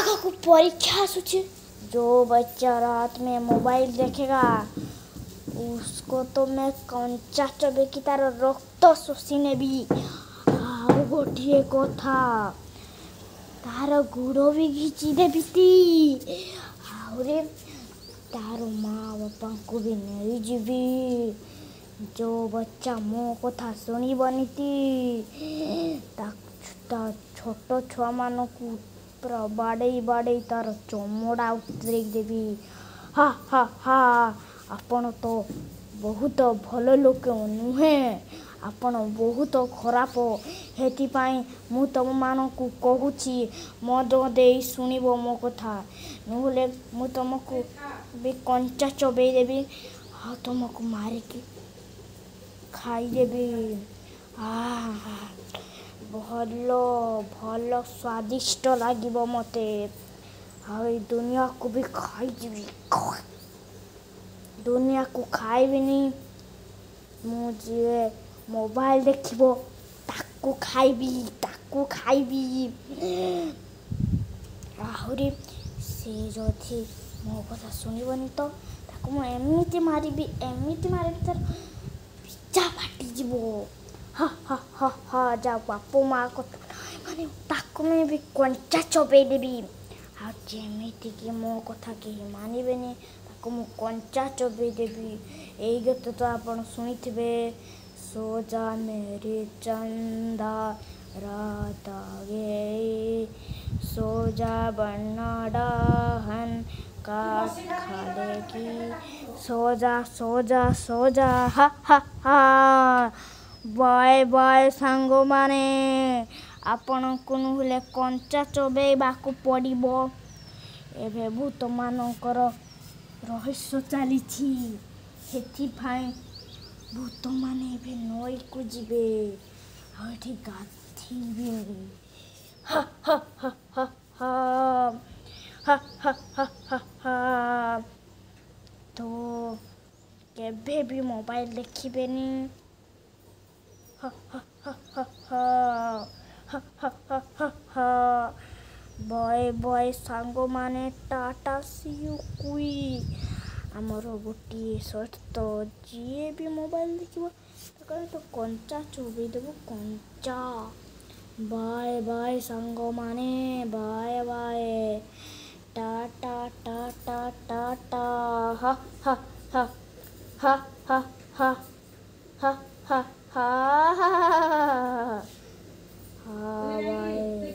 ଆଗକୁ ପରୀକ୍ଷା ଆସୁଛି। जो बच्चा रात में मोबाइल देखेगा, उसको तो मैं କଞ୍ଚା ଚବେଇକି ତାର ରକ୍ତ ଶୋଷି ନେବି। ଆଉ ଗୋଟିଏ କଥା, ତାର ଗୋଡ଼ ବି ଘିଚି ଦେବି ତି, ଆହୁରି ତାର ମା ବାପାଙ୍କୁ ବି ନେଇଯିବି। ଯୋଉ ବଚ୍ଚା ମୋ କଥା ଶୁଣିବନି ତି, ତା ଛୋଟ ଛୁଆମାନଙ୍କୁ ପୁରା ବାଡ଼େଇ ବାଡ଼େଇ ତାର ଚମଡ଼ା ଉତରେଇ ଦେବି। ହା ହା ହା, ଆପଣ ତ ବହୁତ ଭଲ ଲୋକ ନୁହେଁ, ଆପଣ ବହୁତ ଖରାପ। ସେଥିପାଇଁ ମୁଁ ତୁମମାନଙ୍କୁ କହୁଛି, ମନ ଦେଇ ଶୁଣିବ ମୋ କଥା, ନହେଲେ ମୁଁ ତୁମକୁ ବି କଞ୍ଚା ଚବେଇ ଦେବି ଆଉ ତୁମକୁ ମାରିକି ଖାଇଦେବି। ଭଲ ଭଲ ସ୍ୱାଦିଷ୍ଟ ଲାଗିବ ମୋତେ, ଆଉ ଏଇ ଦୁନିଆକୁ ବି ଖାଇଯିବି। ଦୁନିଆକୁ ଖାଇବିନି ମୁଁ, ଯିଏ ମୋବାଇଲ ଦେଖିବ ତାକୁ ଖାଇବି, ତାକୁ ଖାଇବି। ଆହୁରି ସେ ଯଦି ମୋ କଥା ଶୁଣିବନି ତ ତାକୁ ମୁଁ ଏମିତି ମାରିବି, ଏମିତି ମାରିବି, ତାର ପିଚା ଫାଟିଯିବ। ହା ହା ହା ହା, ଯା ବାପ ମା କଥା ମାନେ ତାକୁ ମୁଁ ବି କଞ୍ଚା ଚବେଇ ଦେବି। ଆଉ ଯେମିତିକି ମୋ କଥା କେହି ମାନିବେନି, ତାକୁ ମୁଁ କଞ୍ଚା ଚବେଇ ଦେବି। ଏଇ ଗୀତ ତ ଆପଣ ଶୁଣିଥିବେ, ସୋଜା ମେରି ଚନ୍ଦା ରାତ ଗଇ, ସୋଜା ବନ୍ନା ଡାହନ କାଠ ଖାଲେଗି, ସୋଜା ସୋଜା ସୋଜା, ହା ହା ହା। ବାଏ ବାଏ ସାଙ୍ଗମାନେ, ଆପଣଙ୍କୁ ନହେଲେ କଞ୍ଚା ଚବେଇବାକୁ ପଡ଼ିବ। ଏବେ ଭୂତମାନଙ୍କର ରହସ୍ୟ ଚାଲିଛି, ସେଥିପାଇଁ ଭୂତମାନେ ଏବେ ନଈକୁ ଯିବେ ଆଉ ଏଠି ଗାଧେଇବେ। ହା ହା ହା ହା ହା ହା ହା ହା ହା ହା। ତ କେବେ ବି ମୋବାଇଲ ଦେଖିବେନି। ହା ହା ହା ହା ହା ହା ହା ହା ହା ହା। ବଏ ବଏ ସାଙ୍ଗମାନେ, ଟାଟା, ସି you କୁଇ। ଆମର ଗୋଟିଏ ସର୍ତ୍ତ, ଯିଏ ବି ମୋବାଇଲ ଦେଖିବ ତାକୁ ଆମେ ତ କଞ୍ଚା ଚୋବେଇ ଦେବୁ, କଞ୍ଚା। ବାଏ ବାଏ ସାଙ୍ଗମାନେ, ବାଏ ବାଏ, ଟା ଟା ଟା ଟା ଟା। ହା ହା ହା ହା ହା ହା ହା ହା ହା ହା ହା। ବାଏ।